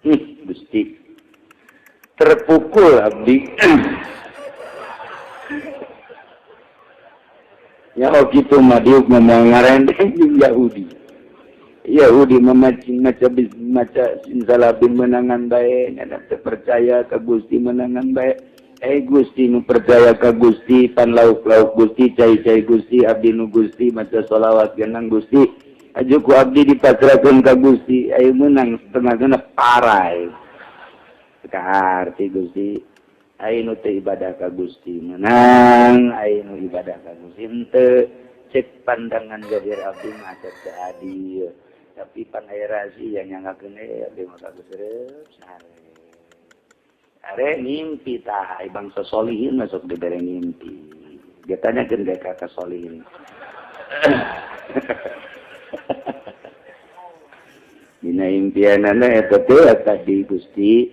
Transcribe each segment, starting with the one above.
Gusti terpukul abdi. Ya oh gitu mah diuk ngomong ngarendeng jeung Yahudi. Yahudi memacing maca maca simsalabim menangan bae, nyana teu percaya ka Gusti menangan bae. Gusti nu percaya ka Gusti pan lauk-lauk Gusti cai-cai Gusti abdi nu Gusti maca sholawat genang Gusti. Aju ku abdi dipasrahkeun ka Gusti, ayo menang setengah genep parai. Kaharti Gusti, ayo nu teu ibadah ka Gusti menang, ayo nu ibadah ka Gusti henteu. Cek pandangan jahir abdi mah teu adil. Tapi pan aya razi yang nyangakeun abdi mah ka Gusti sare. Are ngimpi tah bangsa solihin masuk dibere ngimpi. Dia tanyakeun ka ka solihin. Dina impianana eta teh tadi Gusti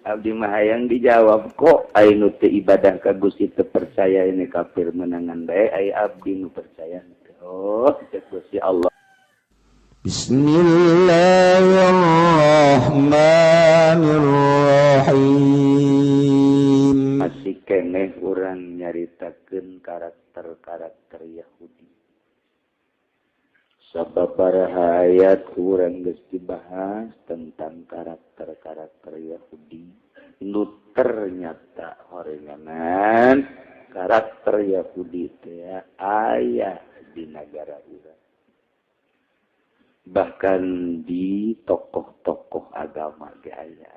abdi mah hayang dijawab kok aya nu teu ibadah ka Gusti teu percaya ini kafir menangan bae aya abdi nu percaya. Oh, cek Gusti Allah. Bismillahirrahmanirrahim. Masih keneh urang nyaritakeun karakter-karakter Yahudi. Sababaraha ayat urang geus dibahas tentang karakter-karakter Yahudi. Nu ternyata horenganan karakter Yahudi teh aya di nagara urang. Bahkan di tokoh-tokoh agama ge aya.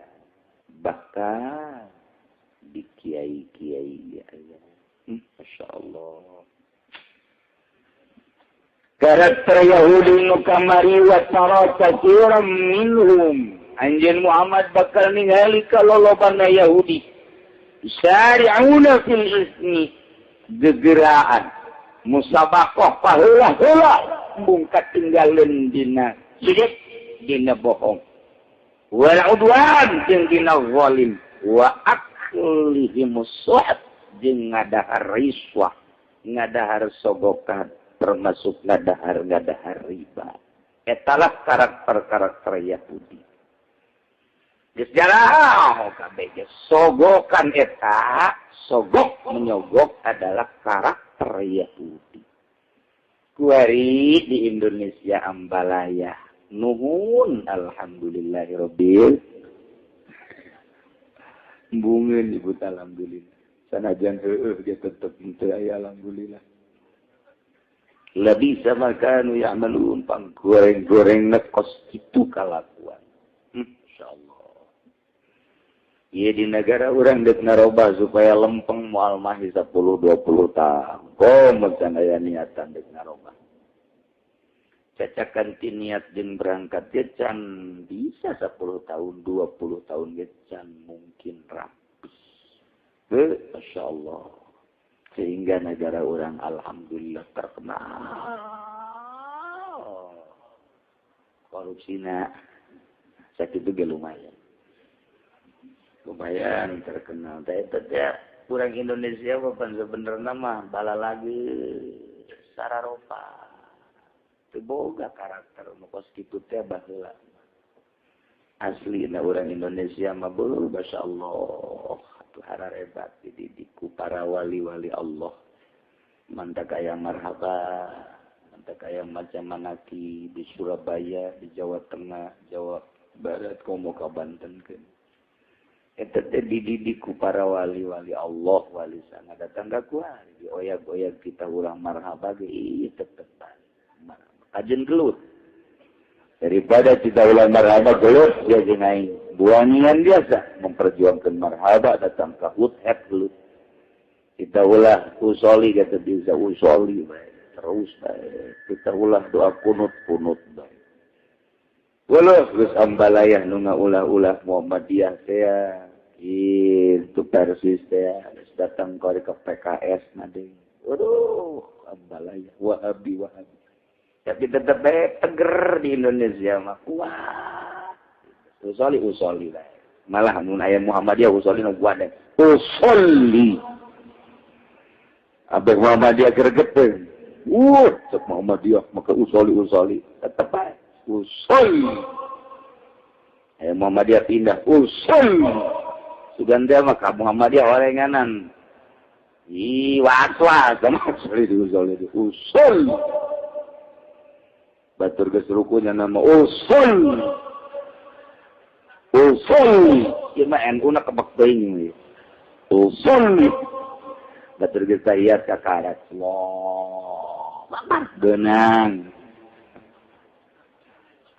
Bahkan di kiai-kiai ge aya. Masya Allah. Karakter Yahudi nu kamari wa tara katsiran minhum. Anjeun Muhammad bakal ningali kalolobana Yahudi. Syari'una fil ismi gegeraan musabaqah paheula-heula bungkat tinggalin dina sidik dina bohong. Wal udwan jeung dina zalim wa aklihimus suhat jeung ngadahar riswah, ngadahar sogokan, termasuk ngadahar-ngadahar riba. Etalah karakter-karakter Yahudi. Geus jarah kabeh sogokan eta, sogok menyogok adalah karakter Yahudi. Kuari di Indonesia ambalaya. Nuhun alhamdulillahirabbil. Bungeun ibu alhamdulillah. Sanajan heueuh ge tetep teu aya alhamdulillah. Lebih sama kanu ya'malun pang goreng-goreng kos kitu kalakuan. Insyaallah. Ieu di negara urang deuk narobah supaya lempeng moal mah 10 20 tahun. Komo can aya niatan deuk narobah. Cacakan ti niat jeung berangkat ge can bisa 10 tahun 20 tahun ge can mungkin rapih. Heuh, masyaallah. Sehingga negara orang alhamdulillah terkenal korupsina sakitu ge lumayan lumayan terkenal. Teh teh urang Indonesia mah pan sebenarna mah bala lagi sararopa teu boga karakter nu kos kitu teh baheula. Aslina urang Indonesia mah beuh masyaallah hararebat dididik ku para wali-wali Allah. Mantak aya marhaba, mantak aya macam manaki di Surabaya, di Jawa Tengah, Jawa Barat, komo ka Banten keun. Eta teh dididik ku para wali-wali Allah, wali sana datang ka kuari, dioyag-oyag kita urang marhaba ge ieu tetep marhaba. Kajen gelut. Daripada kita ulang marhaba gelut, dia jeung aing. Buangan biasa memperjuangkan marhaba datang ke hut-het gelut. Kita ulah usoli kata bisa usoli bae terus bae. Kita ulah doa kunut-kunut bae. Walau geus ambalayah nu ngaulah-ulah Muhammadiyah teh itu Persis teh geus datang ka PKS na deui. Waduh, ambalayah Wahabi Wahabi. Tapi tetep bae teger di Indonesia mah kuat. Usoli usoli bae. Malah mun aya Muhammadiyah usoli nu kuat deh. Usoli. Abeh Muhammadiyah gregeteun. Cek Muhammadiyah maka usoli usoli tetep bae. Usoli. Aya Muhammadiyah pindah usul. Sugan teh mah ka Muhammadiyah orenganan. Ih was-was sama usul itu usul. Batur geus rukunya nama usul. Usul. Ieu mah NU na kebek teuing. Usul. Batur geus tahiyat ka karat. Allah. Akbar. Geunang.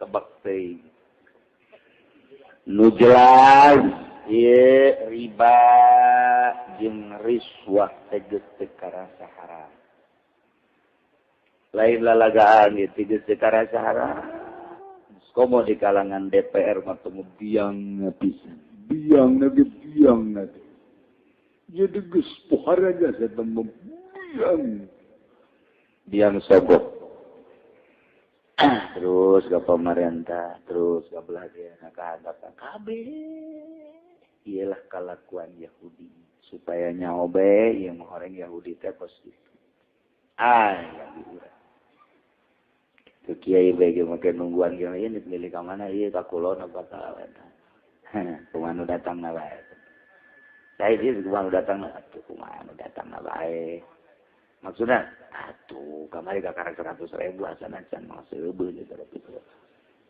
Kebek teuing. Nu jelas ieu riba jeung riswah teh geus teu karasa haram. Lain lalagaan ieu teh geus teu karasa haram. Komo di kalangan DPR mah teu biang pisan. Biang ge biang teh. Jadi geus pohara jasa teh biang. Biang sogok. Terus ke pemerintah, terus ke belajar ke hadapan kabeh. Iyalah kelakuan Yahudi supaya nyaobe yang orang Yahudi teh kos gitu. Ah, yang diurang. Itu kiai bege make nungguan kieu ieu dipilih ka mana ieu ka kulon apa ka wetan. Kumaha nu datangna bae. Saya ieu kumaha nu datangna atuh kumaha nu datangna bae. Maksudnya atuh kamari ka karek 100.000 asana can mah seubeul 100.000.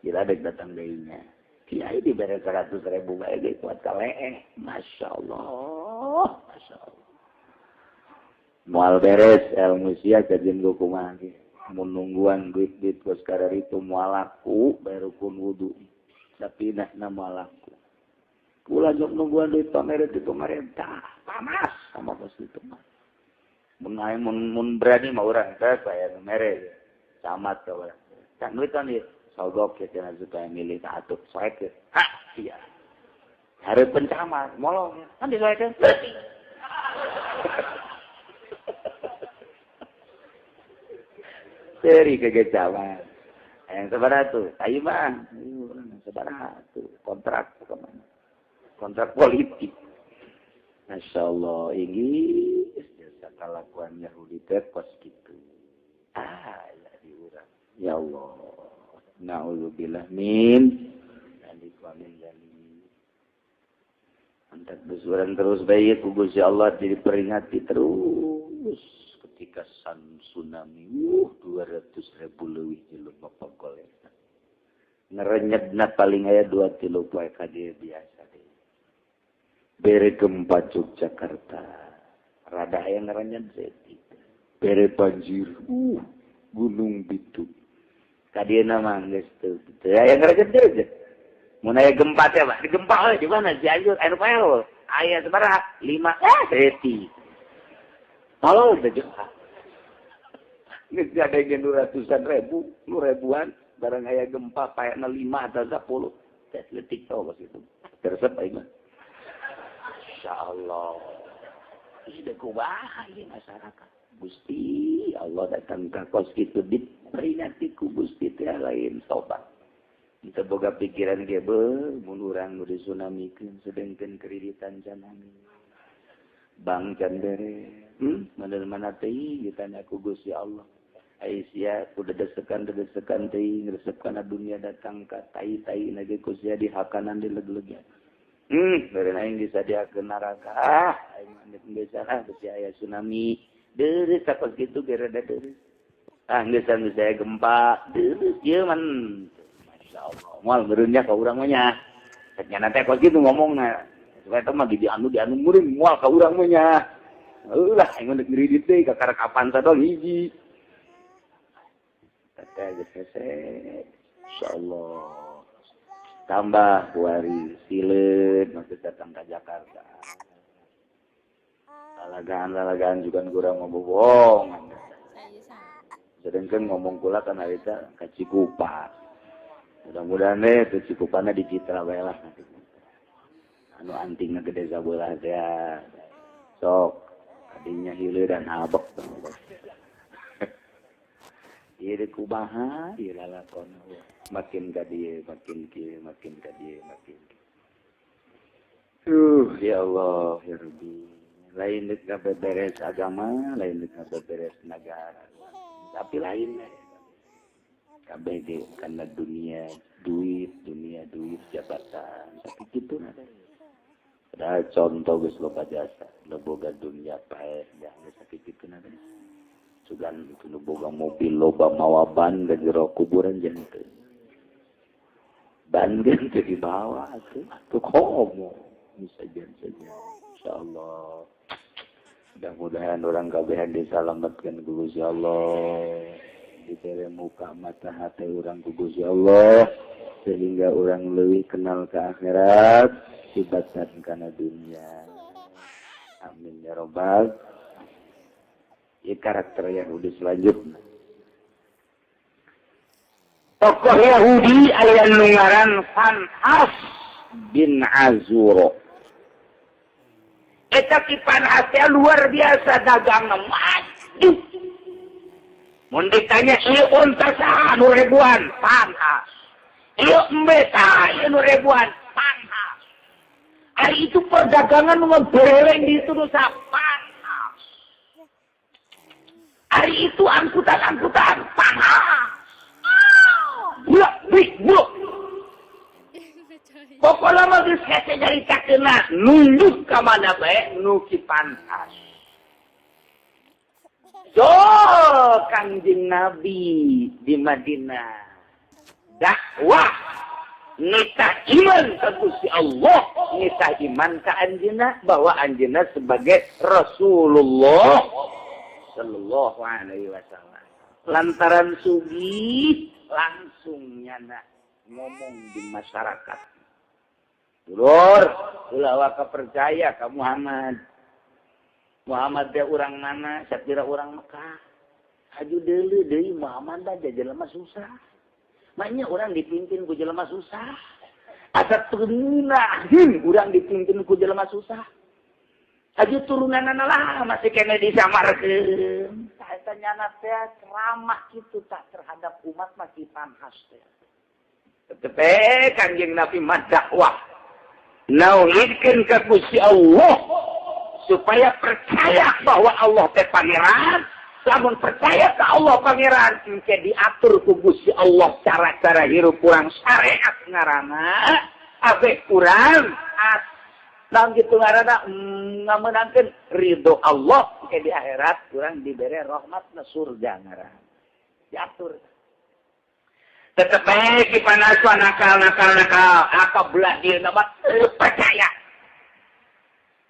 Gila dek datang deui nya. Kiai dibere 100.000 bae ge kuat ka leeh. Masya Allah, Masya Allah. Moal beres ilmu sia kajian gua kumaha ge. Mun nungguan duit-duit kos kararitu moal laku bae rukun wudu. Tapi nah moal laku. Kula jog nungguan duit pamer di pemerintah. Panas sama kos itu mah. Mun aing mun berani mah urang teh saya mere camat ka urang. Kan duit kan ieu sogok ya cenah supaya milih ka atuh soek. Ha, iya. Hareupeun camat molong kan disoekeun. Seri kegecaman. Yang sabaraha tuh? Ayo mah, sabaraha tuh kontrak kemana? Kontrak politik. Masya Allah, ini jasa kelakuan Yahudi teh kos kitu. Ah, ya diurang. Ya Allah. Na'udzubillah min dzalik wa min dzalik. Antak besuran terus bae ku Gusti Allah diperingati terus ketika san tsunami 200.000 leuwih jelema pagoleta. Ngerenyedna paling aya 2-3 poe ka dieu biasa deui. Bere gempa Yogyakarta, rada aya ngerenyed setik. Bere banjir, Gunung Bitu. Ka dieu mah geus teu aya ngerenyed deui. Mun aya gempa teh Pak, digempa we di mana Cianjur anu pae aya sabaraha 5 setik. Tolol teh jeung geus ada yang ratusan ribu, nu ribuan barang aya gempa paena 5 atau 10 teh leutik tau kos itu. Teresep aing mah. Insyaallah. Ini kumaha ieu masyarakat. Gusti Allah datang ka kos kitu diperingati ku Gusti teh lain tobat. Teu boga pikiran ge beuh mun urang nu disunamikeun sedengkeun kreditan can bank can bere. Mana-mana teh ditanya ku Gusti Allah. Ai sia ku dedesekan-dedesekan teh ngresep kana dunia datang ka tai-tai na ge ku sia dihakanan dileg-legnya. Beureun aing disadiakeun neraka. Ah, aing mah geus ah besi aya tsunami. Deureuh sakos kitu ge rada deureuh. Ah, geus anu saya gempa, deureuh ieu man. Masyaallah. Moal beureun nya ka urang mah nya. Cek nya teh kos kitu ngomongna. Supaya teh mah di anu muring moal ka urang mah nya. Heuh lah aing mah deuk ngridit deui ka karek Avanza doang hiji. Teh geus hese. Insyaallah. Tambah kuari sileun maksud datang ke Jakarta. Lalagaan-lalagaan juga kurang ngomong. Sedangkan ngomong kula kan harita ka Cikupa. Mudah-mudahan deh teu Cikupana di Citra bae lah nanti. Anu antingna gede sabelah teh. Sok kadinya hileud dan abek. Ieu deui kumaha ieu lalakon. Makin ka dieu, makin kieu, makin ka dieu, makin kieu. Ya Allah, ya Rabbi. Lain deuk ngabeberes agama, lain deuk ngabeberes negara. Tapi lain kabeh ge kana dunia. Duit, dunia, duit, jabatan. Tapi gitu nada. Ada contoh geus loba jasa, nu boga dunia paeh dah geus sakitu nada. Sugan nu boga mobil loba mawa ban ka jero kuburan jeung teu. Ban geus teu dibawa atuh. Atuh komo bisa saja. Insyaallah. Mudah-mudahan orang kabehan disalamatkan ku Gusti Allah. Dibere muka mata hati orang ku Gusti Allah sehingga orang lebih kenal ke akhirat tibatan kana dunia. Amin ya robbal. Ieu karakter Yahudi selanjutnya. Tokoh Yahudi aya nu ngaran Fanhas bin Azuro. Eta ki Fanhas teh luar biasa dagangna maju. Mun ditanya ieu unta saha nu ribuan? Fanhas. Ieu embe saha ieu nu ribuan? Fanhas. Ari itu perdagangan nu ngebereleng di itu nu saha? Fanhas. Ari itu angkutan-angkutan Fanhas. Blok, bik, blok. Pokoknya mah geus hese nyaritakeunna nunduk ka mana bae nu ki Fanhas. So, Kangjeng Nabi di Madinah dakwah nitah iman ka Gusti Allah, nitah iman ka anjeunna bahwa anjeunna sebagai Rasulullah sallallahu alaihi wasallam. Lantaran sugih langsung nyana ngomong di masyarakat. Dulur, ulah waka percaya ka Muhammad. Muhammad teh urang mana? Sapira urang Mekah. Haju deuleu deui Muhammad da jelema susah. Maknya urang dipimpin ku jelema susah. Asa turunahin urang dipimpin ku jelema susah. Haju turunanana lah masih kene disamarkeun. Tah eta nyana teh ramah kitu tah terhadap umat masih Fanhas teh. Tetep Kangjeng Nabi mah dakwah. Nauhidkeun ka Gusti Allah supaya percaya bahwa Allah teh pangeran. Lamun percaya ka Allah pangeran engke diatur ku Gusti Allah cara-cara hirup kurang syariat ngaranna abe kurang as naon kitu ngaranna ngamenangkeun ridho Allah engke di akhirat kurang dibere rahmatna surga ngaranna diatur. Tetep bae ki Fanhas nakal nakal nakal apa belah dieuna mah percaya.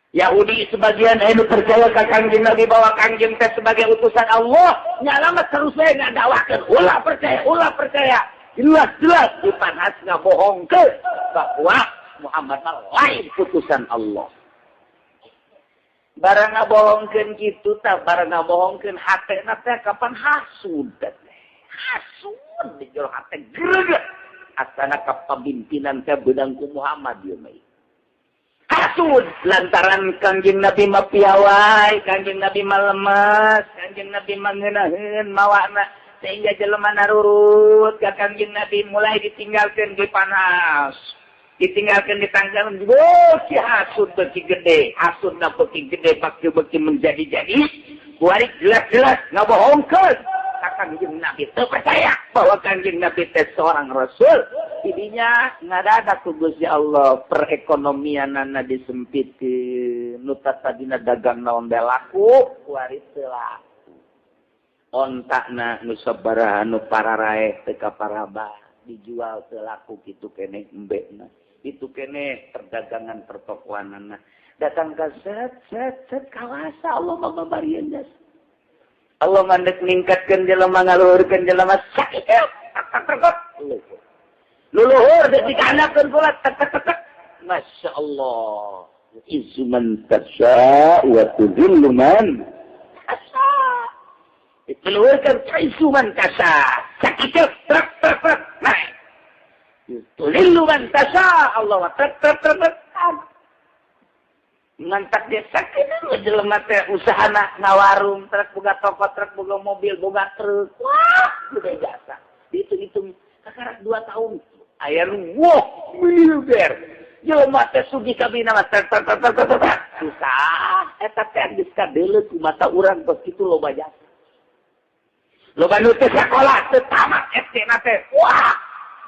Yahudi sebagian anu percaya ka Kangjeng Nabi bahwa Kangjeng teh sebagai utusan Allah, nyala mah terus we ngadakwakeun ulah percaya, ulah percaya. Jelas-jelas di Fanhas ngabohongkeun bahwa Muhammad mah lain utusan Allah. Barang ngabohongkeun kitu tah, barang ngabohongkeun hatena teh kapan hasud teh. Hasud di jero hate greget. Asana kapamimpinan teh beunang ku Muhammad ieu mah. Hasud lantaran Kangjeng Nabi mah piawai, Kangjeng Nabi mah lemes, Kangjeng Nabi mah ngeunaheun mawana sehingga jelema narurut ka Kangjeng Nabi mulai ditinggalkeun di Fanhas. Ditinggalkeun di tanggal, oh si hasud beuki gede, hasudna beuki gede beuki menjadi-jadi, kuari jelas-jelas ngabohongkeun ka Kangjeng Nabi. Teu percaya bahwa Kangjeng Nabi teh seorang rasul. Didinya ngadadak ku Gusti Allah perekonomianana disempitkeun, nu tadina dagang naon bae laku, kuari teu laku. Ontakna nu sabaraha nu pararaeh teu kaparaba, dijual teu laku kitu keneh embekna. Itu keneh perdagangan pertokoanana. Datang ka set set set kawasa Allah mah mabarian jasa. Allah mandek ningkatkeun jelema ngaluhurkeun jelema sakit tak tak tak. Luluhur dikanakeun pula tak tak tak. Masya Allah. Izu man tasya wa tudhillu man tasya. Dikeluarkan izu man tasya. Sakit tak tak tak. Naik. Tudhillu man tasya. Allah tak tak tak tak. Ngantak dia sakit jelema teh usahana ngawarung truk boga toko truk boga mobil boga truk. Wah, udah jasa. Dihitung-hitung kakarak 2 tahun. Aya nu wah miliuder. Jelema teh sugih kabina mah tek tek tek tek tek. Susah eta teh geus kadeuleu ku mata urang tos kitu loba jasa. Loba nu teu sakola teu tamat SD na teh. Wah,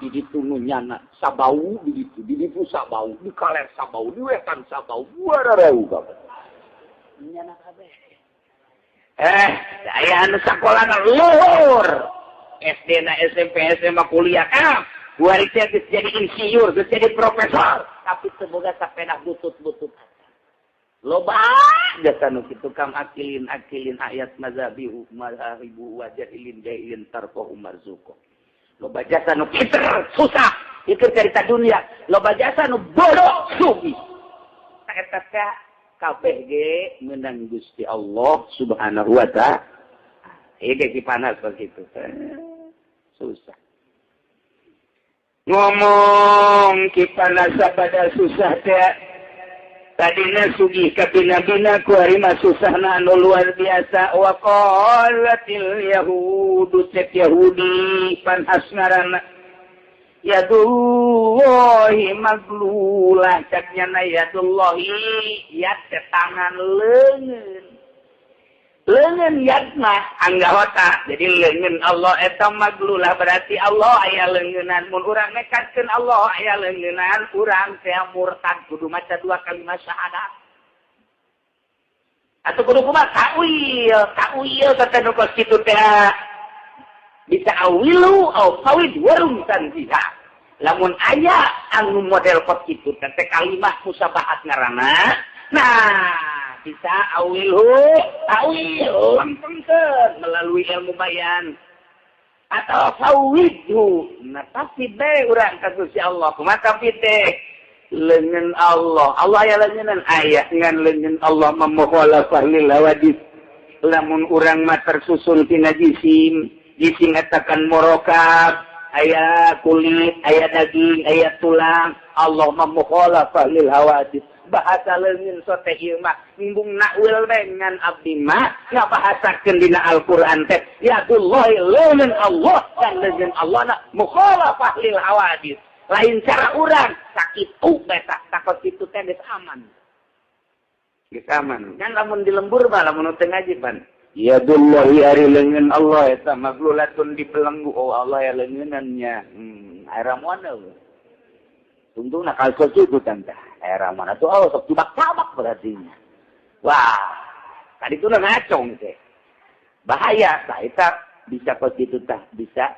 Di ditu nu nyana sabau di ditu, di ditu sabau, di kaler sabau, di wetan sabau, wararau kabeh. Nyana kabeh. Aya anu sakolana luhur. SD na SMP SMA kuliah ah, kuari teh geus jadi insinyur, geus jadi profesor, tapi teu boga sapeda butut-butut. Loba jasa nu kitu kam akilin akilin ayat mazabihu mazahibu wa jahilin jahilin tarqahu marzuqo. Loba jasa nu pinter susah ieu cerita dunia, loba jasa nu bodoh sugih. Eta teh kabeh ge meunang Gusti Allah Subhanahu wa ta'ala. Ieu ge panas begitu. Susah. Ngomong ki panas pada susah teh. Tadina sugih kabina-bina ku ari mah susahna anu luar biasa wa qalatil yahudu cek Yahudi panhas ngaranna yadullahi maglulah cek nyana yadullahi yad tangan leungeun leungeun yad mah anggawata jadi leungeun Allah eta maglulah berarti Allah aya leungeunan mun urang nekatkeun Allah aya leungeunan urang teh murtad kudu maca dua kalimat syahadat atuh kudu kumaha ta'wil ta'wil kata nu kos kitu teh bisa awilu au fawid warung tanziha lamun aya anu model kos kitu teh kalimah musabahat ngaranna nah bisa awilhu ta'wil lempengkeun melalui ilmu bayan atau fawidhu nah pasti bae urang ka Gusti Allah kumaha tapi teh leungeun Allah Allah aya leungeunan aya ngan leungeun Allah mamukhalafah lil hawadis lamun urang mah tersusun tina jisim jisim eta kan murokab aya kulit aya daging aya tulang Allah mamukhalafah lil hawadis bahasa leungeun sote ieu mah embung nakwil we ngan abdi mah ngabahasakeun dina Al-Qur'an teh yadullahi leungeun Allah dan leungeun Allah na mukhalafah lil hawadis lain cara urang sakitu bae takot kitu teh geus aman geus aman kan lamun di lembur mah lamun teu ngaji pan yadullahi ari leungeun Allah eta maglulatun dibelenggu oh Allah ya leungeunannya era mana tungtung nakal kitu tante era mana tuh oh sok tubak-tabak berarti. Wah, tadi tuh ngacong teh. Bahaya, tah eta bisa kos kitu tah, bisa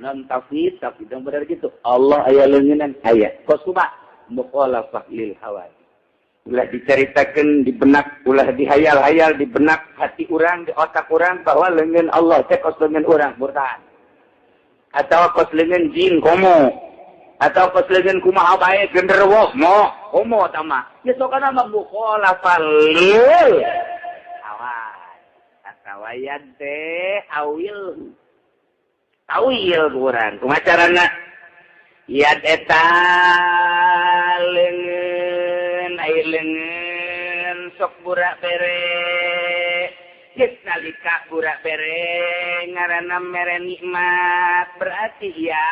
non tafid, tafid yang benar gitu. Allah aya leungeunan aya. Kos kumaha? Mukhalafah lil hawa. Ulah dicaritakeun di benak, ulah dihayal-hayal di benak hati urang, di otak urang bahwa leungeun Allah teh kos leungeun urang murtad. Atau kos leungeun jin komo. Atau kos leungeun kumaha bae genderuwo mo komo tama ya sokana mah mukhalafah lil hawa atawayan teh awil tawil kurang kumaha carana yad eta leungeun aya leungeun sok burak bere geus nalika burak bere ngaranna mere nikmat berarti ya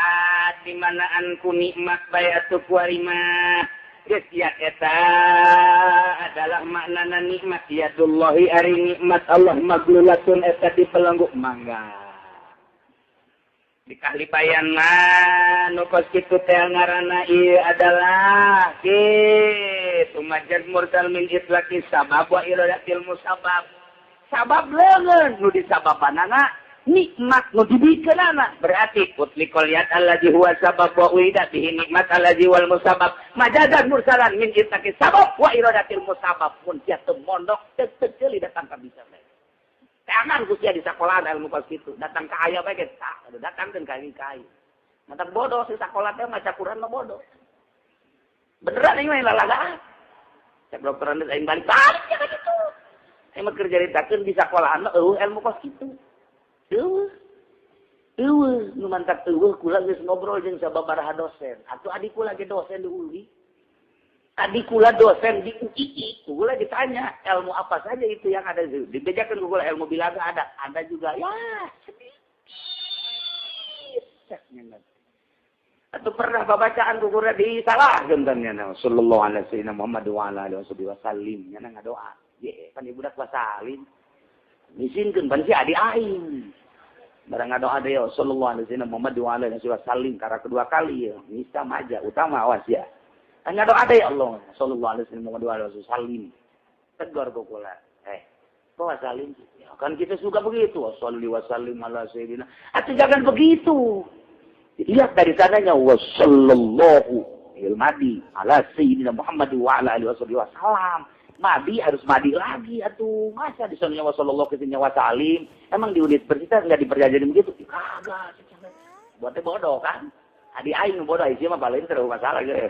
di manaan ku nikmat bae atuh kuari mah geus ya eta adalah maknana nikmat yadullahi ari nikmat Allah maglulatun eta dipelenggu mangga di kahlipayan mah nu kos kitu teh ngaranna ieu adalah kitu majaz mursal min itlaqi sabab wa iradatil musabab sabab leungeun nu disababanana nikmat nu dibikeunana berarti utlikul yad allazi huwa sabab wa urida bihi nikmat allazi wal musabab majazan mursalan min itlaqi sabab wa iradatil musabab mun sia teu mondok teu teu datang ka bisa bae tangan ku sia di sakolahan ilmu kos kitu datang ka aya bae ge tah datangkeun ka kai mata bodoh si sakola teh maca Quran mah bodoh beneran ieu mah lalagaan cek dokteran aing balik-balik ya ka kitu aing mah keur caritakeun di sakolahan mah eueuh ilmu kos kitu eueuh eueuh nu mantak eueuh kula geus ngobrol jeung sababaraha dosen atuh adik kula ge dosen di UI adik kula dosen di UII kula ditanya ilmu apa saja itu yang ada dibejakeun ku kula ilmu bilaga ada juga ya sedikit atau pernah babacaan ku kula di salah gentennya sallallahu alaihi wasallam Muhammad wa ala alihi wasallam nya ngadoa ye pan budak wasalim misinkeun pan si adi aing Barang ngadoa deui sallallahu alaihi wasallam Muhammad wa alaihi wasallam karena kedua kali ya misa maja utama awas ya. Ngadoa deui Allah sallallahu alaihi wasallam Muhammad wa alaihi wasallam. Tegur kukula. Kok salim? Ya, kan kita suka begitu. Salli wa sallim ala sayyidina. Atau jangan begitu. Lihat dari sananya wa sallallahu ilmadi ala sayyidina Muhammad wa ala alihi wasallam. Madi harus madi lagi atuh. Masa di sananya wa sallallahu ke sini wa salim? Emang di universitas enggak diperjajarin begitu? Ya, kagak. Buatnya bodoh kan? Adi aing bodoh isi mah paling terlalu masalah gitu.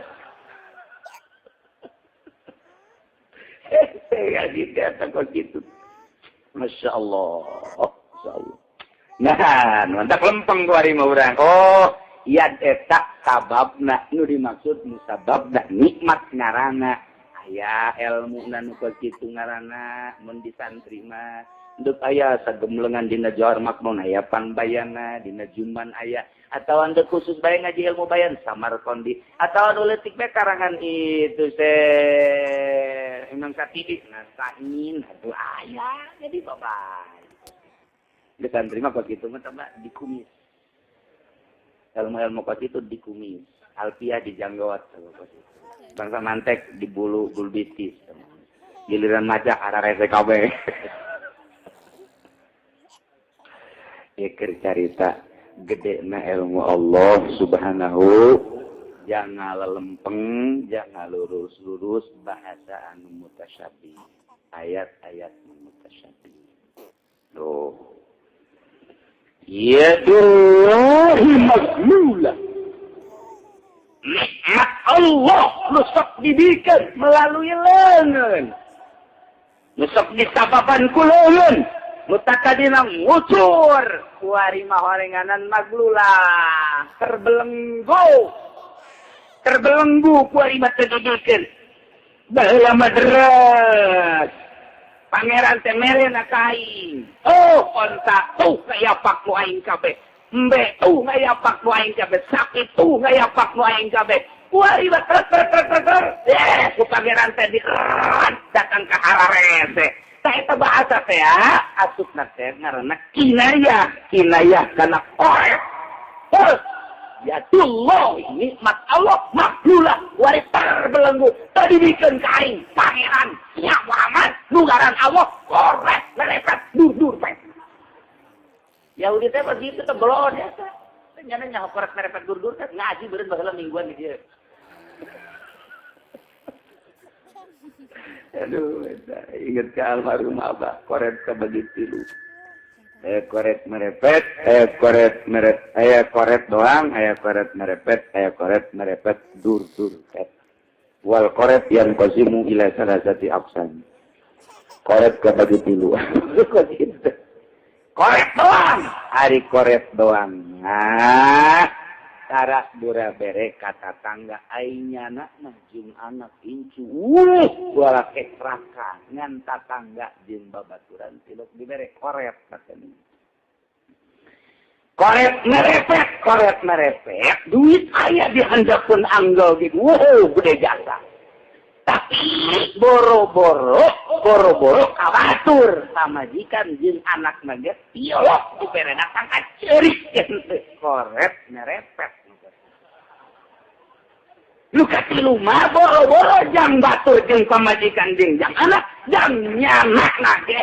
Ya gitu kok gitu. Masya Allah, Masya Allah. Nah, mantap lempeng kuari mah urang. Oh, ya eta sababna nu dimaksud musababna nikmat ngarana. Aya ilmu nu kitu ngaranna mun di santri mah. Nduk aya sagemlengan dina Johar Makmun aya panbayana, dina Juman aya atawa nduk khusus bae ngaji ilmu bayan Samarkandi atawa nu leutik bae karangan itu teh Imam Satibi ngasain atuh aya jadi babay. Di santri mah kok kitu mah tambah dikumis. Ilmu-ilmu kok itu dikumis, alfiah dijanggot kok itu. Bangsa mantek di bulu gulbitis. Giliran maca ararese kabeh. Eker carita gede na ilmu Allah subhanahu jangan lelempeng, jangan lurus-lurus bahasa anu mutasyabih, ayat-ayat mutasyabih. Tuh. Yadullahi maglulah. Nikmat Allah nu sok dibikeun melalui leungeun. Nu sok disababan ku leungeun. Mutakadina ngucur kuari mah horenganan maglulah terbelenggu terbelenggu kuari mah teu dudulkeun baheula mah deres pangeran teh merena ka aing oh onta tuh ngayapak nu aing kabeh embe tuh ngayapak nu aing kabeh sapi tuh ngayapak nu aing kabeh kuari mah ter ter ter ter ku pangeran teh datang ka hararese. Eta bahasa teh asupna teh ngaranna kinayah, kinayah kana korek. Ya Allah, nikmat Allah maklulah wari terbelenggu tadi bikeun ka aing pangeran nya Muhammad nu ngaran Allah korek merepet dur-dur pet. Yahudi teh begitu teh belon eta. Nyana nyaho korek merepet dur-dur teh ngaji beureun baheula mingguan di dieu. Aduh, ingat ke almarhum abah, koret kebagi tilu. Koret merepet, koret merepet, koret doang, koret merepet, koret merepet, dur dur pet. Wal koret yang qasimu ila salasati aqsam. Koret kebagi tilu. Koret doang, hari koret doang. Nah, tarak dura bere kata tangga aing nyana mah jeung anak incu wala kekraka ngan tatangga jeung babaturan tilok dibere koret katanya. Koret merepet duit aya di handapeun anggel gitu. Wow, gede jasa. Tapi boro-boro kabatur pamajikan jeung anak mah ge tilok dibere datang ka ceurik koret merepet. Luka tilu mah boro-boro jang batur jeung pamajikan jeung jang anak jang nyana ge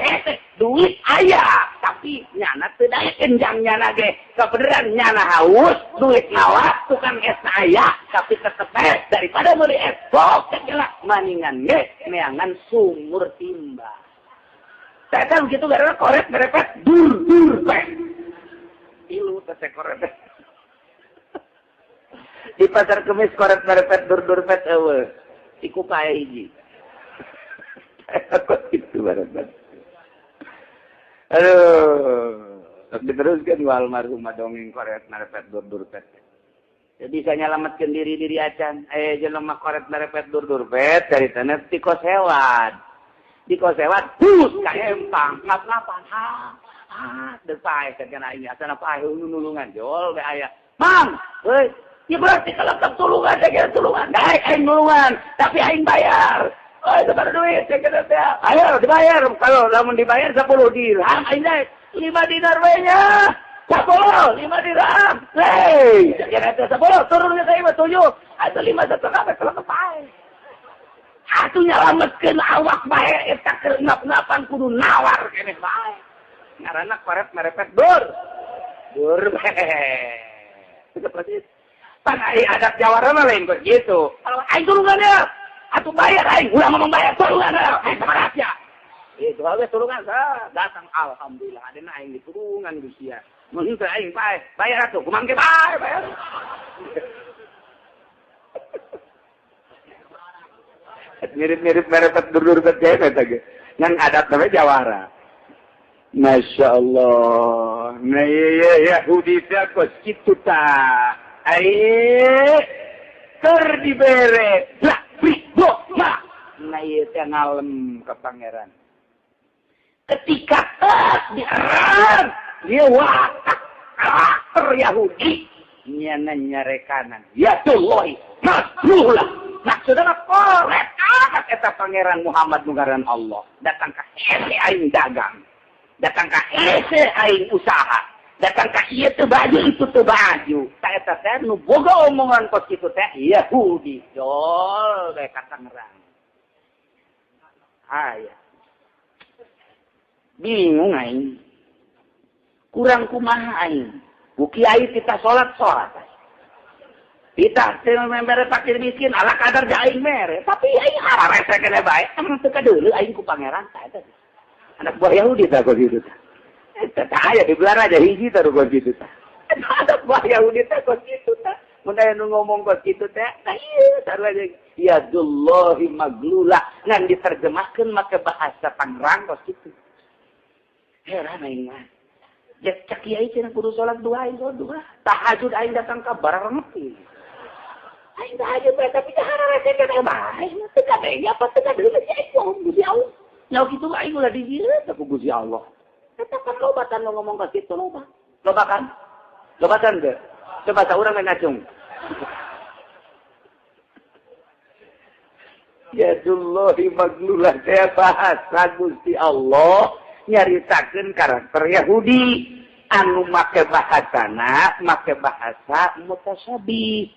duit aya tapi nyana teu daekeun jang nyana ge kabeneran nyana haus duit mawa tukang es aya tapi tetep es daripada meuli es bok lah maningan ge neangan sumur timba. Teh begitu gara korek merepet dur dur pet tilu teh korek. Di pasar kemis korek merepet dur-dur pet eueuh. Iku pae hiji. Kok kitu barat. Aduh, tapi diteruskeun wa almarhum dongeng korek merepet dur-dur pet. Jadi bisa nyalametkeun diri-diri acan. Jelema korek merepet dur-dur pet caritana ti kosewad. Di kosewad bus ka empang ngap-ngapan. Ha, ha, deuk pae kana aing asana pae nulungan jol we aya. Mang, heuy. Ya berarti kalau tulungan, saya kira tulungan. Daek aing nulungan, tapi aing bayar. Oh, itu baru duit, saya kira teh. Ayo dibayar. Kalau lamun dibayar 10 dirham, aing daek 5 dinar we nya. 10, 5 dirham. Hei, jangan ada 10, turunnya ka 5 7. Atuh 5 setengah teh pae. Atuh nyalametkeun awak bae eta keur ngap-ngapan kudu nawar keneh bae. Ngaranna korep merepet dur. Dur bae. Itu persis. Pan ai adat Jawara mah lain kok gitu. Kalau aing tulungan ya, atuh bayar aing, ulah ngomong bayar tulungan ya, aing sama rakyat. Itu we tulungan sah, datang alhamdulillah adena aing ditulungan Gusti ya. Mun teu aing bae, bayar atuh, kumang ge bae, bayar. Mirip-mirip merepet dur-dur teh eta ge. Ngan adat namanya Jawara. Masya Allah. Nah iya Yahudi teh kos kitu tah. Aye, keur dibere lah bri bo ma. Nah ieu teh ngalem ka pangeran. Ketika tes diarang, dia watak karakter Yahudi nyana nyarekanan. Yadullahi masrulah. Maksudna korek amat eta pangeran Muhammad nu ngaran Allah. Datang ka hese aing dagang. Datang ka hese aing usaha. Datang ka ieu teu baju itu teu baju. Ta eta teh nu boga omongan kos kitu teh Yahudi. Jol bae ka Tangerang. Aya. Bingung aing. Kurang kumaha aing. Ku kiai kita salat-salat. Kita teu mere fakir miskin ala kadar ja aing mere. Tapi aing hararese keneh bae. Emang teu kadeuleu aing ku pangeran ta eta. Anak buah Yahudi tah kos kitu tah. Eta tah aya di belah aja hiji tah kos kitu tah. Eta anak buah Yahudi teh kos kitu tah. Mun aya nu ngomong kos kitu teh, tah ieu sarua jeung yadullahi maglulah ngan diterjemahkeun make bahasa Tangerang kos kitu. Heran aing mah. Cek cek kiai cenah kudu salat duha aing salat duha. Tahajud aing datang ka bareng. Aing tahajud bae tapi teh hararese keneh bae. Teu kadenge apa teu kadeuleu aing bohong Gusti Allah. Nyaho kitu aing ulah di dieu teh ku Gusti Allah. Eta kan loba kan ngomong ka kitu loba. Loba kan? Loba kan teu? Coba saurang we ngacung. Yadullahi maglulah teh bahasa Gusti Allah nyaritakeun karakter Yahudi anu make bahasana make bahasa mutasyabih.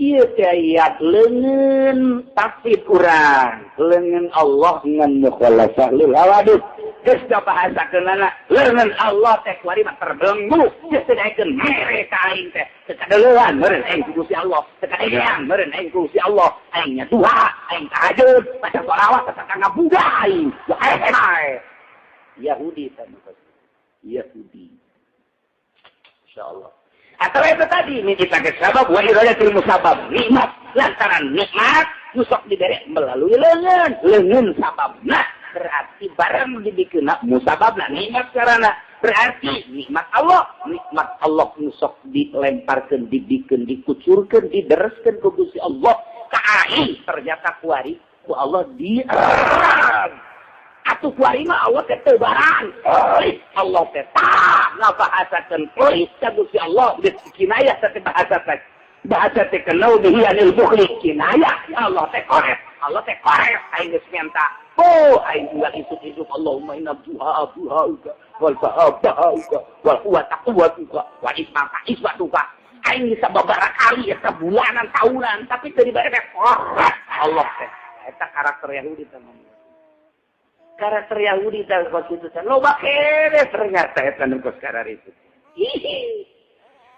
Ieu teh ayat leungeun tafsir urang, leungeun Allah ngan mukhalasah lil hawadits. Geus da bahasakeunana leungeun Allah teh kuari mah terbelenggu, geus teu daekeun mere ka aing teh. Teu kadeuleuan meureun aing ku Gusti Allah, teu kadegean meureun aing ku Gusti Allah, aing nya duha, aing tahajud, baca sholawat teh ngabuga aing. Wae Yahudi teh Yahudi. Insyaallah. Atau itu tadi minta sabab wa iradatul musabab nikmat lantaran nikmat nusok diberi melalui leungeun leungeun sababna berarti barang dibikeuna musababna nikmat karena berarti nikmat Allah nusok dilemparkeun dibikeun dikucurkeun didereskeun ku Gusti Allah ka aing ternyata kuari ku Allah di atuh kuari mah Allah teh teu barang. Allah teh tah ngabahasakeun pelit ka Gusti Allah geus kinayah teh bahasa teh. Bahasa teh kenau bihi anil bukhli kinayah. Allah teh korep. Allah teh korep aing geus minta. Oh aing juga isuk-isuk Allahumma inna duha duhauka wal baha bahauka wal quwata quwatuka wal ismata ismatuka. Aing bisa babara kali eta bulanan tahunan tapi teu dibere teh korep Allah teh. Eta karakter Yahudi teh. Karakter Yahudi teh kos kitu teh loba keneh ternyata eta nu kos kararitu. Hihi.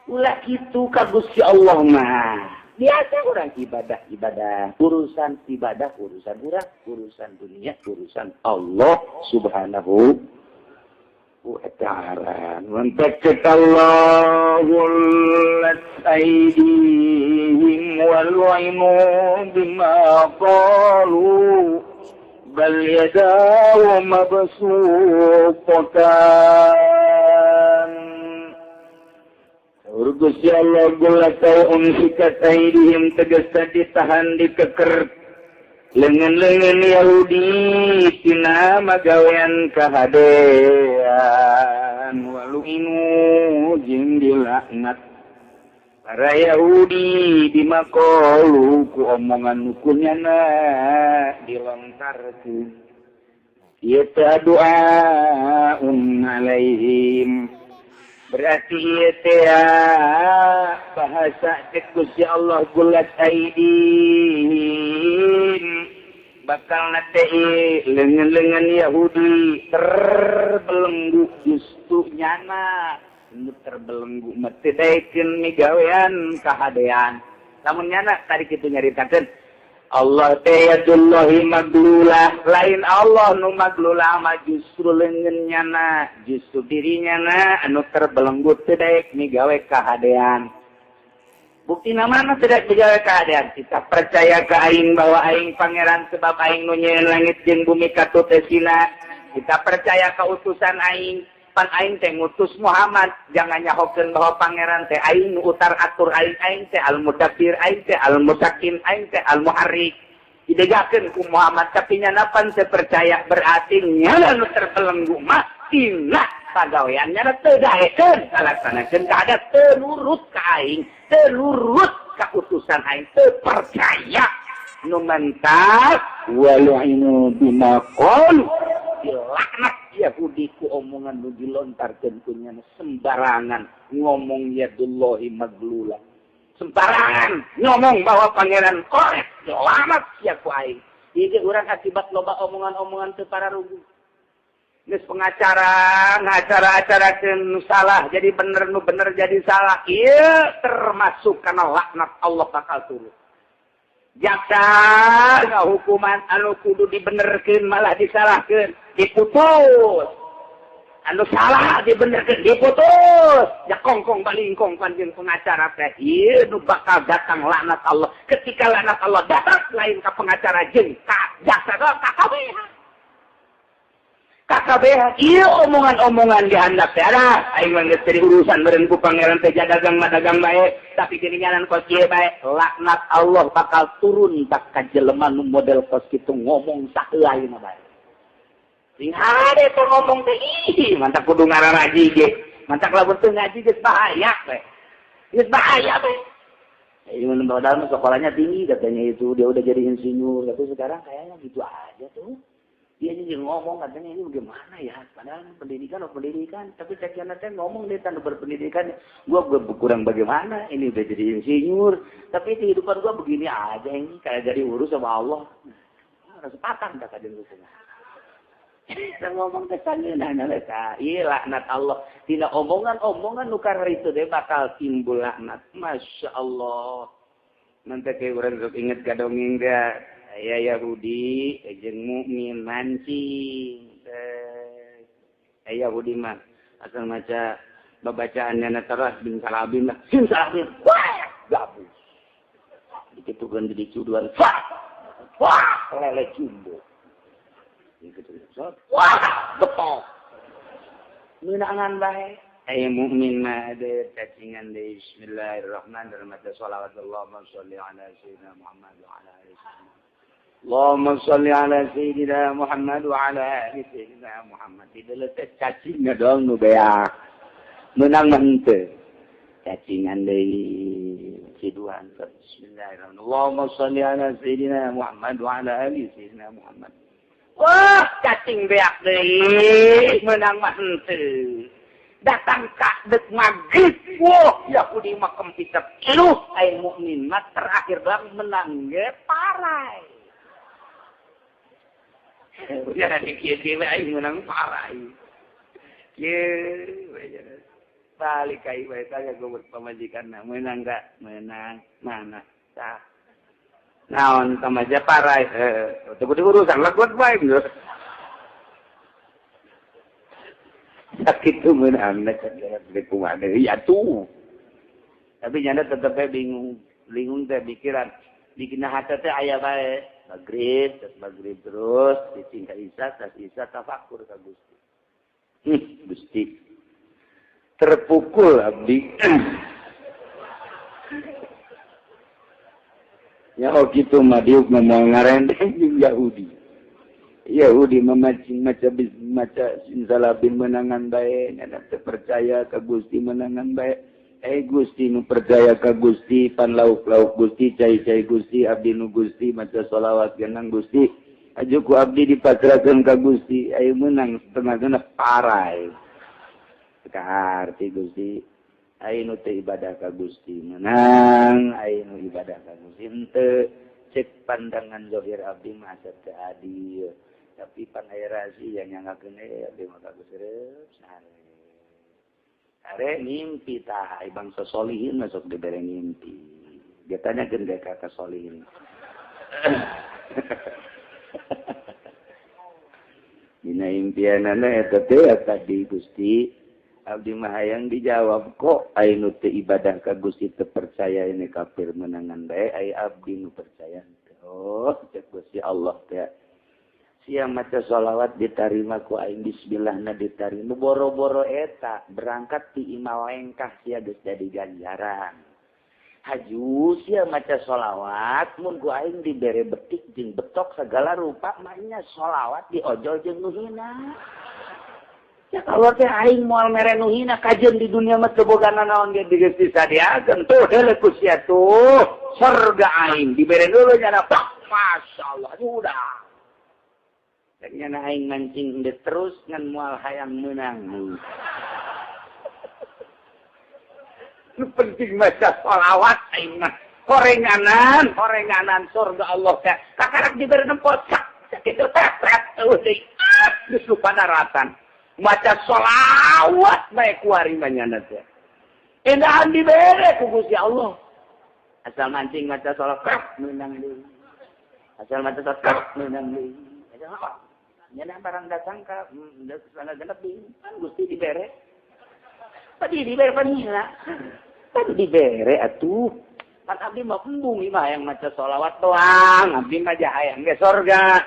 Ulah kitu ka Gusti Allah mah. Biasa urang ibadah-ibadah, urusan ibadah, urusan urang, urusan dunia, urusan Allah Subhanahu wa ta'ala. Wantakat Allahu aydihim wal lu'inu bima qalu bal yadahu mabsuutatan. Gusti Allah gula tau umsikat aidihim tegas ditahan dikeker lengan-lengan Yahudi tina magawean kahadean walu inu jeung dilaknat para Yahudi dimakolu ku omongan nukunyana dilontarkeun ieu teh doa alaihim. Berarti ieu teh bahasa cek Gusti Allah gulat aidin bakal nate lengan-lengan Yahudi terbelenggu justru nyana nu terbelenggu mah teu daekeun migawean kahadean. Lamun nyana tadi kitu nyaritakeun Allah teh yadullahi maglulah, lain Allah nu maglulah mah justru leungeun nyana, justru dirinya na anu terbelenggu teu daek migawe kahadean. Bukti mana tidak migawe kahadean? Kita percaya ke aing bahwa aing pangeran sebab aing nu nyieun langit jeung bumi katut esina. Kita percaya ke utusan aing, pan aing teh ngutus Muhammad, jangan nyahokeun bahwa pangeran teh aing nu utar atur aing, aing teh al-mudabbir, aing teh al-mutakin, aing teh al-muharrik. Didegakeun ku Muhammad tapi nyana pan teu percaya, berarti nyana nu terbelenggu mah tina pagawean nyana teu daekeun kalaksanakeun kada teu nurut ka aing, teu nurut ka utusan aing, teu percaya nu mentas walu'inu bima qalu, dilaknat Yahudi ku omongan nu dilontarkeun ku nyana sembarangan ngomong yadullahi maglula, sembarangan ngomong bahwa pangeran korek, dilaknat sia ku aing. Ieu urang akibat loba omongan-omongan teu pararugu. Geus pengacara ngacara-acarakeun nu salah jadi bener, nu bener jadi salah. Ieu termasuk kana laknat Allah bakal turun. Jaksa hukuman anu kudu dibenerkeun malah disalahkeun, diputus. Anu salah dibenerkeun, diputus. Ya kongkong balingkong panjeun pengacara teh. Ieu nu bakal datang laknat Allah. Ketika laknat Allah datang lain ka pengacara jeung ka jaksa ka kabehan. KKBH ieu omongan-omongan dihandap teh ada aing mah geus urusan meureun ku pangeran teh dagang mah dagang bae tapi geuningan kos kieu bae. Laknat Allah bakal turun ka jelema nu model kos kitu ngomong saheulaina bae. Sing hade teh ngomong teh ih mantap kudu ngararaji ge, mantap lamun teu ngaji geus bahaya bae, geus bahaya bae. Ini menurut sekolahnya tinggi katanya itu dia udah jadi insinyur tapi sekarang kayaknya gitu aja tuh. Dia jadi ngomong katanya ini bagaimana ya, padahal pendidikan oh pendidikan, tapi cekian teh ngomong dia tanpa berpendidikan, gua kurang bagaimana, ini udah jadi insinyur, tapi kehidupan gua begini aja ini kayak jadi urus sama Allah. Harus patah tak kajian hukum. Kita ngomong kesangeunana eta, ieu laknat Allah. Tina omongan-omongan nu kararitu teh bakal timbul laknat. Masya Allah. Nanti kayak urang sok inget ka dongeng teh. Aya Yahudi jeung mukmin mancing. Aya Yahudi mah asal maca babacaannya terus bin salabin lah. Bin salabin. Wah, gabus. Dikitukeun di cuduan. Wah, wah, lele jumbo. Gitu. Wah, gepok. Meunangan bae. Aya mukmin mah ada cacingan deui. Bismillahirrahmanirrahim. Shalawat Allahumma sholli ala sayyidina Muhammad wa ala alihi. Allahumma sholli ala sayyidina Muhammad wa ala ali sayyidina Muhammad. Tidak letes cacingna doang nu beak. Menang mah henteu. Cacingan deui ciduan. Bismillahirrahmanirrahim. Allahumma sholli ala sayyidina Muhammad wa ala ali sayyidina Muhammad. Wah, cacing beak deui. Menang mah henteu. Datang ka dek maghrib. Wah, Yahudi mah kempitep. Iluh aing mukmin mah terakhir doang menang ge parai. Ya kieu kieu aing menang parai. Kieu balik ka ieu tanya ku pamajikanna meunang gak? Meunang. Mana? Tah. Naon tamaja parai? Heuh, teu kudu urusan legot bae geus. Sakit tuh meunang na kumaha deui atuh. Tapi nyana tetep bae bingung. Bingung teh pikiran. Dikina hate teh aya bae. Maghrib, terus maghrib terus, ditingkat isya, tas isya tafakur ka Gusti. Gusti. Terpukul abdi. Ya oh gitu mah diuk ngomong ngarendeng jeung Yahudi. Yahudi memancing maca maca sinsalabin menangan bae, nyana teu percaya ka Gusti menangan bae. Gusti nu percaya ka Gusti, pan lauk-lauk Gusti, cai-cai Gusti, abdi nu Gusti, maca sholawat genang Gusti. Aju ku abdi dipasrahkeun ka Gusti, ayo menang setengah genep parai. Kaharti Gusti anu teu ibadah ka Gusti menang, anu ibadah ka Gusti henteu. Cek pandangan zahir abdi mah asa teu adil, tapi pan aya rahasia nyanggakeun abdi mah ka Gusti sare. Are ngimpi tah bangsa solihin masuk dibere ngimpi. Dia tanyakeun ka solihin. Dina impianana eta teh tadi Gusti abdi mah hayang dijawab kok anu teu ibadah ka Gusti teu percaya ini kafir menangan bae ai abdi nu percaya. Oh cek Gusti Allah teh sia maca sholawat ditarima ku aing bismillahna ditarima boro-boro eta berangkat ti imah lengkah sia geus jadi ganjaran. Haju sia maca sholawat mun ku aing dibere betik jeung betok segala rupa maknya sholawat diojol jeung nu hina. Ya kalau teh aing moal mere nu hina kajeun di dunia mah teu boga nanaon ge geus disadiakeun tuh heuleuh ku sia tuh surga aing dibere dulu nyana pak masyaallah udah. Nyana aing mancing deui terus ngan moal hayang meunang. Nu penting maca sholawat aing mah horenganan horenganan surga Allah teh kakarak dibere nempot sak kitu teh eueuh deui geus lupa daratan. Maca sholawat bae kuari mah nyana teh. Endahan dibere ku Gusti Allah. Asal mancing maca sholawat meunang deui. Asal maca sholawat meunang deui. Nyana barang datang ka sana genep deui kan Gusti dibere. Padi dibere panila. Pan dibere atuh. Pan abdi mah embung mah hayang maca sholawat doang, abdi mah hayang ge sorga.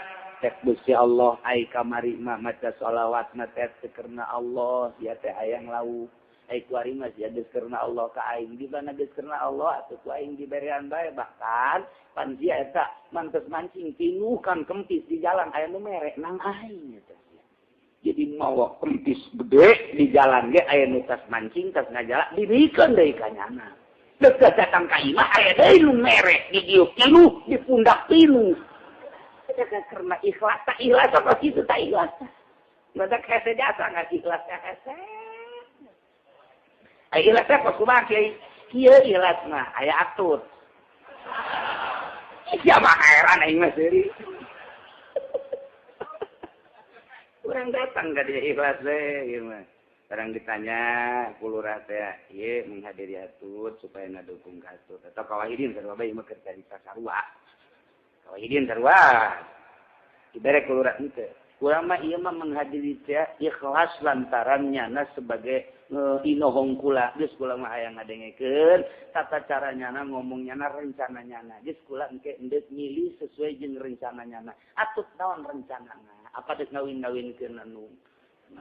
Cek Gusti Allah ai kamari mah maca sholawat na teh karena Allah sia teh hayang lauk. Ai kuari mah sia geus karena Allah ka aing di mana geus karena Allah atuh ku aing diberean bae bahkan pan sia eta mantes mancing tinuh kan kempis di jalan aya nu mere nang aing eta. Jadi mawa kempis gede di jalan ge aya nu tas mancing tas ngajalak dibikeun deui ka nyana. Deukeut datang ka imah aya deui nu mere di diuk tinuh di pundak tinuh. Karena ikhlas tak ikhlas apa gitu tak ikhlas. Badak hese jasa nggak ikhlas ya hese. Ai ikhlas teh kos kumaha kiai? Kieu ikhlas mah aya atur. Sia mah heran aing mah seuri. Urang datang ka dia ikhlas teh ieu mah. Barang ditanya ku lurah teh, ieu menghadiri atut supaya ngadukung ka atut. Atau kawahidin sarua bae mah keur carita sarua. Kawahidin sarua. Dibere ku lurah henteu. Urang mah ieu mah menghadiri teh ikhlas lantaran nyana sebagai inohong kula. Geus kula mah hayang ngadengekeun tata cara nyana ngomong nyana rencana nyana. Geus kula engke endek milih sesuai jeung rencana nyana. Atut naon rencanana? Apa deuk ngawin-ngawinkeun anu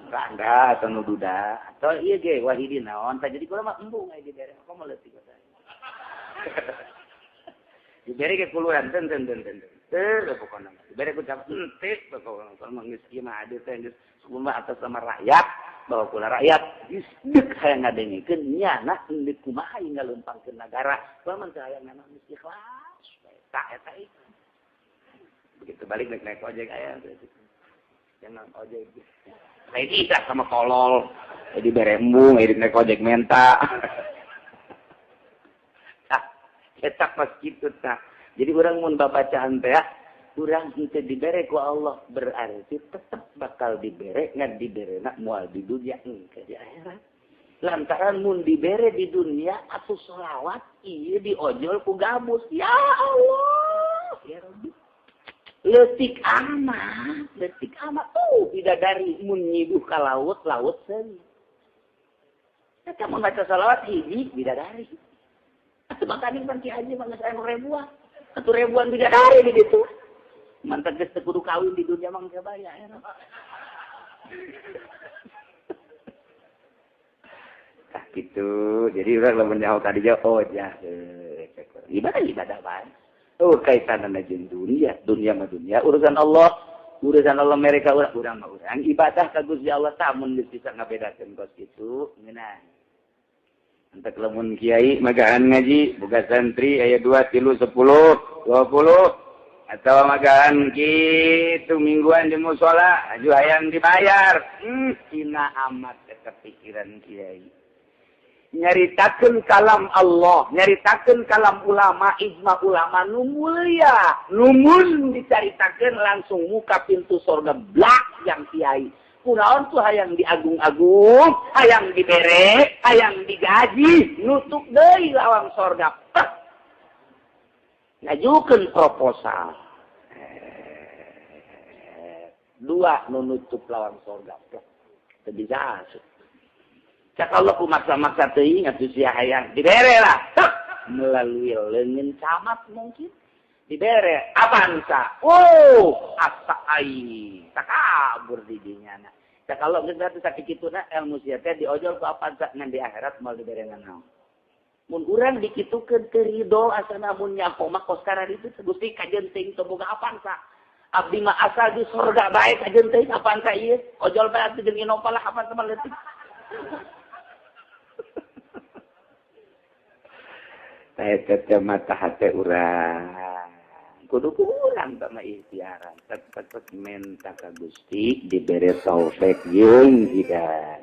rangga atau nu duda atau ieu ge wahidin naon tah jadi kula mah embung aya dibere apa mah leutik teh. Dibere ke kuluran ten ten ten ten. Teu pokona mah dibere ku cap henteu pokona mah geus ieu mah adil teh geus kumaha atas sama rakyat bahwa kula rakyat geus deuk hayang ngadengekeun nyana endek kumaha ieu ngaleumpangkeun nagara kula mah teu hayang nana geus ikhlas tah eta ieu. Begitu balik naik ojek aya jangan ojek. Lain ikhlas sama tolol. Jadi bere embung, jadi naik ojek menta. Tah, eta pas kitu tah. Jadi urang mun babacaan teh, urang henteu dibere ku Allah berarti tetep bakal dibere ngan diberena moal di dunia engke di akhirat. Lantaran mun dibere di dunia atuh sholawat ieu diojol ku gabus. Ya Allah, ya Rabbi. Leutik amat tuh bidadari mun nyiduh ka laut, laut seuri. Eta mun maca sholawat hiji bidadari. Atuh makaning pan Ki Haji mah geus aya ribuan. Atuh ribuan bidadari di ditu. Mantap geus teu kudu kawin di dunia mah geus baya era. Tah kitu. Jadi urang lamun nyaho ka dieu oh jah ibadah ibadah bae. Oh kaitanna jeung dunia, dunia mah dunia, urusan Allah mereka urang mah urang ibadah ka Gusti Allah tah mun geus bisa ngabedakeun kos kitu ngeunah. Entek lamun kiai magaan ngaji boga santri aya 2 3 10 20 atau magaan kitu mingguan di musala aju hayang dibayar. Hina amat eta. ka pikiran kiai. Nyaritakeun kalam Allah, nyaritakeun kalam ulama, ijma ulama nu mulia, numun dicaritakeun langsung muka pintu sorga blak yang kiai. Kunaon tuh hayang diagung-agung, hayang dibere, hayang digaji, nutup deui lawang sorga. Pek. Ngajukeun proposal. Dua nu nutup lawang sorga. Pek. Teu bisa asup. Cak Allah ku maksa-maksa teuing atuh sia hayang dibere lah. Melalui leungeun camat mungkin dibere Avanza. Oh, asa aing takabur di dinya na. Cak Allah geus atuh sakituna ilmu sia teh diojol ku Avanza ngan di akhirat moal dibere nanaon. Mun urang dikitukeun teu ridho asana mun nyaho mah kos kararitu Gusti kajeun teuing teu boga Avanza. Abdi mah asal di surga bae kajeun teuing Avanza ieu. Ojol bae atuh jeung Innova lah Avanza mah leutik. Teh mata hati urang kudu kurang sama ikhtiaran tetep menta ka Gusti dibere taufik jeung hidayah.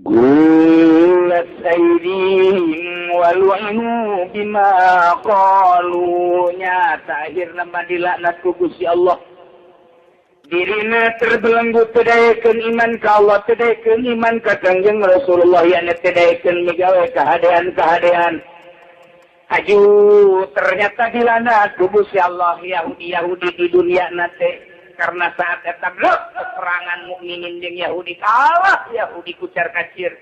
Gulat aydihim walu'inu bima qalu nyata akhirna mah dilaknat ku Gusti Allah. Dirina terbelenggu tedayekeun iman ka Allah, tedayekeun iman ka Kangjeng Rasulullah, yana tedayekeun migawe kahadean-kahadean. Aju ternyata dilaknat ku Gusti Allah Yahudi-Yahudi di dunia nate karena saat eta peperangan mukminin jeung Yahudi kalah Yahudi kucar kacir.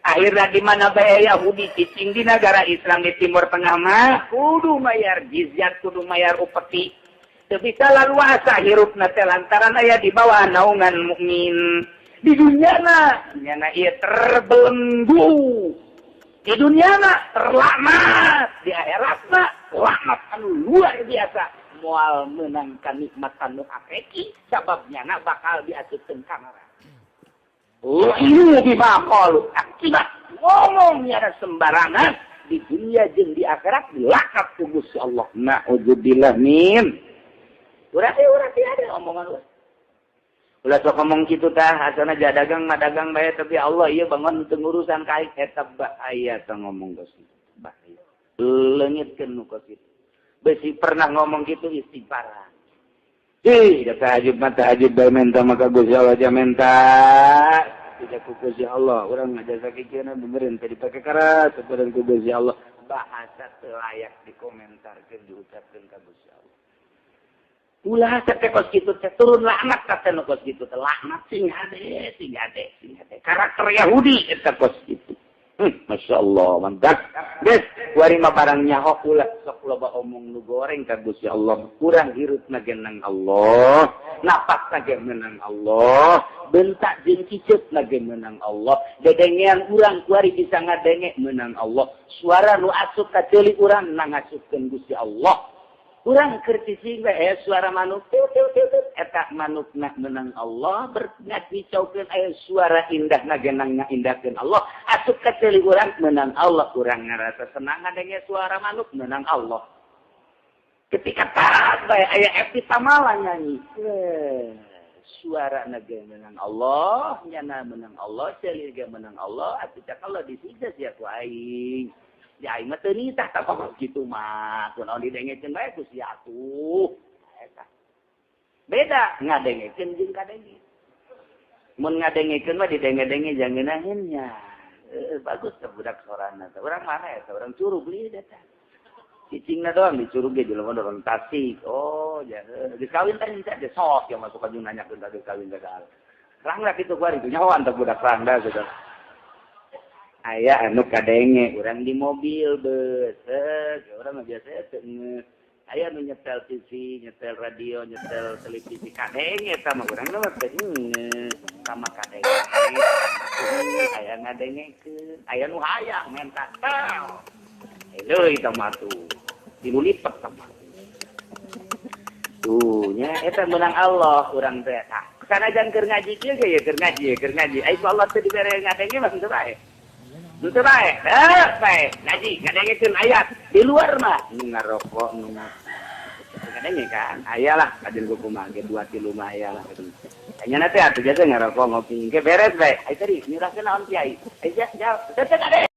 Akhirnya di mana bae Yahudi cicing di negara Islam di Timur Tengah mah kudu mayar jizyah, kudu mayar upeti. Teu bisa laluasa hirupna teh lantaran aya di bawah naungan mukmin. Di dunia na nyana ieu terbelenggu. Di dunia na terlaknat, di akhirat na laknat anu luar biasa. Moal meunang kanikmatan nu hakiki sabab nyana bakal diasupkeun ka neraka. Lu'inu bima qalu, akibat ngomong nyana sembarangan di dunia jeung di akhirat dilaknat ku Gusti Allah. Na'udzubillah min. Urang teh ada omongan urang. Ulah sok ngomong kitu tah, asana jadagang mah dagang bae tapi Allah ieu bangun teu ngurusan ka aing eta bahaya tah ngomong geus kitu. Bahaya. Leungitkeun nu kos kitu. Besi pernah ngomong kitu istighfar. Ih, da tahajud mah tahajud bae menta maka Gusti Allah aja menta. Tidak ku Gusti Allah, urang ngajasa kikieuna benerin teh dipake karas sabaran ku Gusti Allah. Bahasa teu layak dikomentarkeun diucapkeun ka Gusti Allah. Ulah teh kos kitu teh turun laknat ka teh kos kitu teh laknat sing hade sing hade sing hade karakter Yahudi eta kos kitu. Masya Allah mantap. Geus kuari mah barang nyaho ulah sok loba omong nu goreng ka Gusti Allah. Kurang hirupna ge nang Allah, napasna ge meunang Allah, bentak jeung ciceutna ge meunang Allah, dedengean urang kuari bisa ngadenge meunang Allah, suara nu asup ka ceuli urang nang ngasupkeun Gusti Allah. Urang keur cicing we suara manuk tiu tiu tiu eta manukna meunang Allah berngat dicaukeun aya suara indahna genang ngaindahkeun Allah asup ka ceuli urang meunang Allah urang ngarasa senang ngadenge suara manuk meunang Allah. Ketika tas bae aya Epi Tamala nyanyi suara na ge meunang Allah nyana meunang Allah ceuli ge meunang Allah atuh cak Allah disiksa sia ku aing. Ya aing mah teu nitah tah kitu mah kunaon didengekeun bae ku sia atuh. Eta. Beda ngadengekeun jeung kadenge. Mun ngadengekeun mah didenge-denge jangan nya. Bagus teh budak sorana teh. Urang mana eta? Urang Curug lieu eta. Cicingna doang di Curug ge jelema orang Tasik. Oh, ya geus kawin teh henteu sok ya masuk ka jeung nanyakeun teh geus kawin teh. Rangda kitu kuari nyahoan teh budak rangda gitu. Aya anu kadenge urang di mobil beuh urang mah biasa teu aya nu nyetel TV, nyetel radio, nyetel televisi kadenge eta mah urang mah teu sama kadenge aya ngadengekeun aya nu hayang menta tel deui tah mah tuh tilu lipet tah mah tuh nya eta meunang Allah urang teh tah sanajan keur ngaji kieu ge ya keur ngaji ai ku Allah teu dibere ngadenge mah teu bae. Itu bae, bae, ngaji, ngadengekeun ayat di luar mah nu ngarokok, nu Kadenge kan aya lah kajen kumaha ge 2 3 mah aya lah. Nya teh atuh biasa ngarokok ngopi ke beres bae. Ai tadi miraskeun naon kiai? Ai jauh. Teu kade.